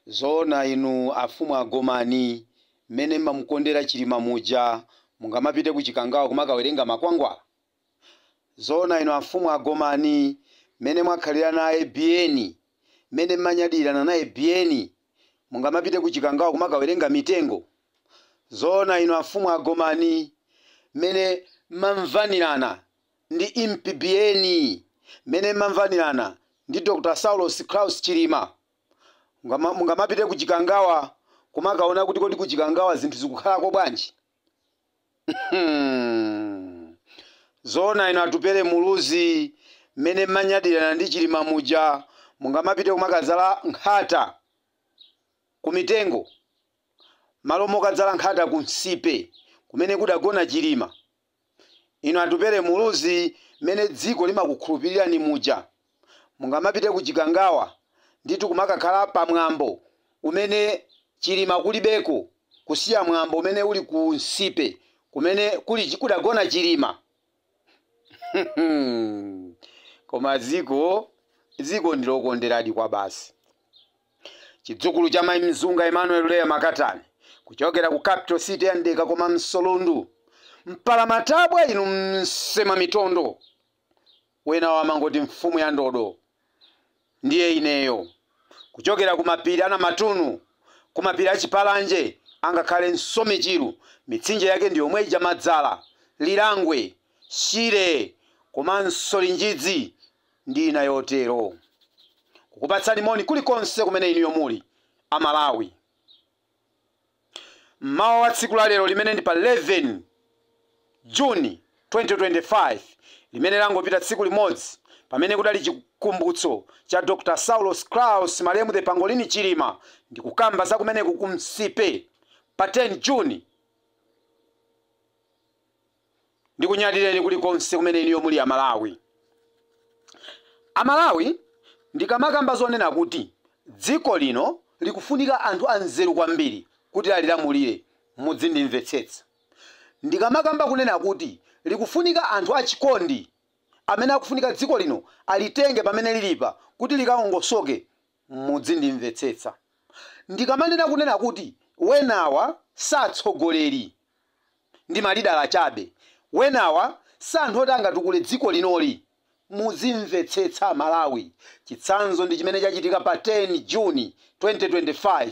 Zoona inu afumu agomani, mmene mmamukondera Chilima muja, mungamapite ku Chikangawa kumakawerenga makwangwala? Zoona inu afumu agomani, mmene mwakhalira naye Biyeni, mmene mmanyadirana naye Biyeni, mungamapite ku Chikangawa kumakawerenga mitengo? Zoona inu afumu agomani, mmene mmamvanirana ndi Impi Biyeni, mmene mmamvanirana ndi Dr. Saulos Klaus Chilima, mungamapite ku Chikangawa kumakaona kuti kodi ku Chikangawa zinthu zikukhalako bwanji? Zoona inu Atupele Muluzi, mmene mmanyadirana ndi Chilima muja, mungamapite kumakadzala nkhata ku mitengo, malo mokadzala nkhata ku Nsipe kumene kudagona Chilima? Inu Atupele Muluzi, mmene dziko limakukhulupirirani muja, mungamapite ku Chikangawa ndithu kumakakhala pamwambo umene Chilima kulibeko, kusiya mwambo umene uli ku Nsipe kumene kudagona Chilima? Koma dziko ndilokonderadi kwa basi. Chidzukulu cha Mayi Mzunga Emmanuel Leya Makatani, kuchokera ku capital city ya Ndeka koma Msolundu, mpalamatabwa inu msema mitondo, wena wamangoti mfumu ya ndodo ndiye ineyo, kuchokera ku mapiri ana Matunu, ku mapiri achipalanje angakhale Nsomichiru, mitsinje yake ndi yomwe ija Madzala, Lilangwe, Shire komanso Linjidzi ndi ina yotero. Kukupatsani moni kulikonse kumene inuyo muli Amalawi. Mmawa wa tsiku la lero limene ndi pa 11 Juni 2025, limene langopita tsiku limodzi pamene kudali chikumbutso cha Dr. Saulos Klaus Malemu the Pangolini Chilima, ndikukamba za kumeneku ku Nsipe pa 10 Juni, ndikunyadireni kulikonse kumene inuyo muli Amalawi. Amalawi, ndikamakamba zonena kuti dziko lino likufunika anthu anzeru kwambiri kuti alilamulire, mudzindimvetsetsa. Ndikamakamba kunena kuti likufunika anthu achikondi amene akufunika dziko lino alitenge pamene lilipa kuti likaongosoke, mudzindimvetsetsa. Ndikamanena kunena kuti wenawa satsogoleri ndi malidala chabe, wenawa sa anthu oti angatukule dziko linoli, muzimvetsetsa Malawi. Chitsanzo ndi chimene chachitika pa 10 Juni 2025,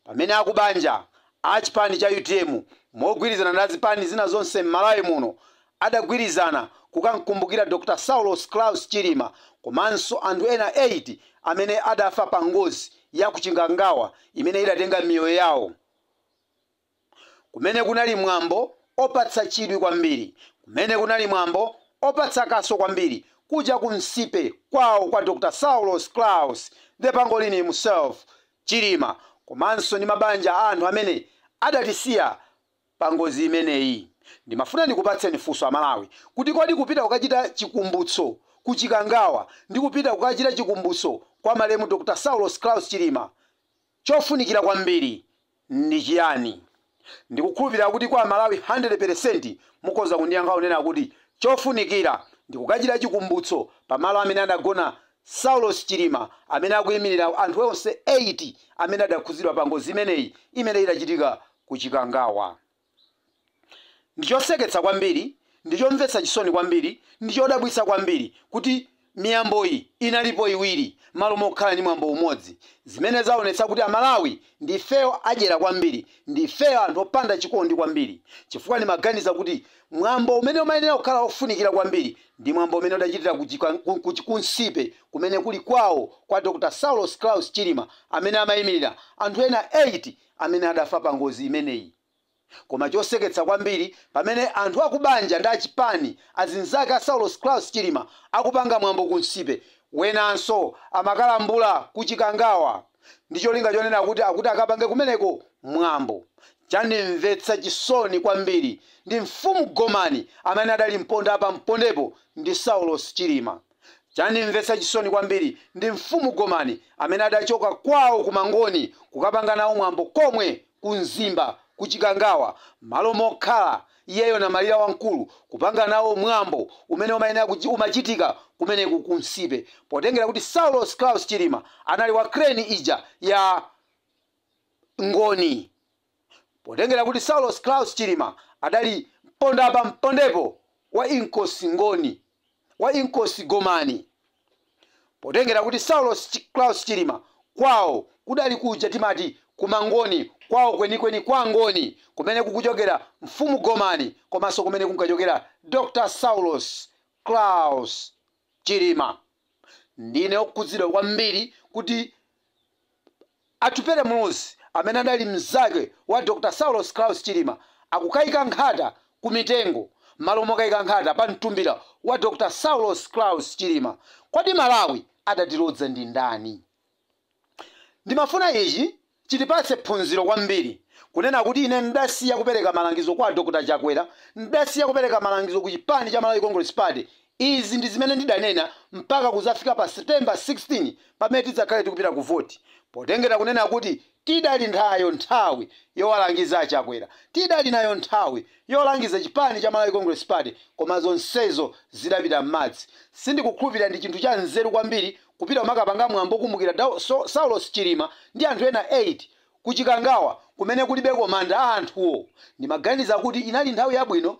pamene akubanja achipani cha UTM mogwirizana ndi azipani zina zonse m'Malawi muno adagwirizana kukamkumbukira Dr. Saulos Klaus Chilima komanso anthu ena 8 amene adafa pa ngozi ya ku Chikangawa imene idatenga miyoyo yawo, kumene kunali mwambo opatsa chidwi kwambiri, kumene kunali mwambo opatsa kaso kwambiri kuja ku Nsipe kwawo kwa Dr. Saulos Klaus the Pangolini himself Chilima, komanso ndi mabanja a anthu amene adatisiya pa ngozi imeneyi. Ndimafuna ndikupatseni funso Amalawi, kuti kodi kupita kukachita chikumbutso ku Chikangawa ndi kupita kukachita chikumbutso kwa malemu Dr. Saulos Klaus Chilima, chofunikira kwambiri ndi chiyani? Ndikukhulupirira kuti kwa Amalawi 100% mukhoza kundiyankha kunena kuti chofunikira ndi kukachita chikumbutso pamalo amene adagona Saulos Chilima, amene akuyimirira anthu onse 8 amene adakhuzidwa pa ngozi imeneyi imene idachitika ku Chikangawa. Ndichoseketsa kwambiri, ndichomvetsa chisoni kwambiri, ndichodabwitsa kwambiri kuti miyamboyi inalipo iwiri malo mokhala ndi mwambo umodzi, zimene zaonetsa kuti Amalawi ndifeyo adyera kwambiri, ndifeyo anthu opanda chikondi kwambiri, chifukwa ndimaganiza kuti mwambo umene umayenera kukhala ofunikira kwambiri ndi mwambo umene udachitira ku Nsipe kumene kuli kwawo kwa Dr. Saulos Klaus Chilima, amene amayimirira anthu ena 8 amene adafa pa ngozi imeneyi. Koma choseketsa kwambiri, pamene anthu akubanja ndi achipani azinzake a Saulos Klaus Chilima akupanga mwambo ku Nsipe, wenanso amakalambula ku Chikangawa ndi cholinga chonena kuti akuti akapange kumeneko mwambo. Chandimvetsa chisoni kwambiri ndi mfumu Gomani amene adali mponda apa mpondepo ndi Saulos Chilima. Chandimvetsa chisoni kwambiri ndi mfumu Gomani amene adachoka kwawo ku Mangoni kukapanga nawo mwambo komwe ku Mzimba ku Chikangawa, malo mokhala Iyeyo Namalira wamkulu kupanga nawo mwambo umene umayenera umachitika kumeneku ku Nsipe, potengera kuti Saulos Klaus Chilima anali wa clan ija ya Ngoni, potengera kuti Saulos Klaus Chilima adali mpondapa mpondepo wa Inkosi Ngoni, wa Inkosi Gomani, potengera kuti Saulos Klaus Chilima kwawo kudali kuja timati kumangoni, kwawo kwenikweni kwa Ngoni, kumene kukuchokera mfumu Gomani komanso kumene kunkachokera Dr. Saulos Klaus Chilima. Ndine okhudzidwa kwambiri kuti Atupele Muluzi, amene adali mnzake wa Dr. Saulos Klaus Chilima, akukayika nkhata ku mitengo malo mokayika nkhata pa mtumbira wa Dr. Saulos Klaus Chilima. Kodi Malawi adatilodza ndi ndani? Ndimafuna ichi chitipatse phunziro kwambiri, kunena kuti ine ndasiya kupereka malangizo kwa Dr. Chakwera, ndasiya kupereka malangizo ku chipani cha Malawi Congress Party. Izi ndi zimene ndidanena mpaka kuzafika pa September 16, pamene tidzakhale tikupita ku voti, potengera kunena kuti tidali nayo nthawi yowalangiza Achakwera, tidali nayo nthawi yolangiza chipani cha Malawi Congress Party, koma zonsezo zidapita m'madzi. Sindikukhulupirira ndi chinthu cha nzeru kwambiri kupita kumakapanga mwambo kumbukira Saulos Chilima ndi anthu ena 8 kuchikangawa, kumene kulibeko manda a anthuwo. Ndimaganiza kuti inali nthawi yabwino.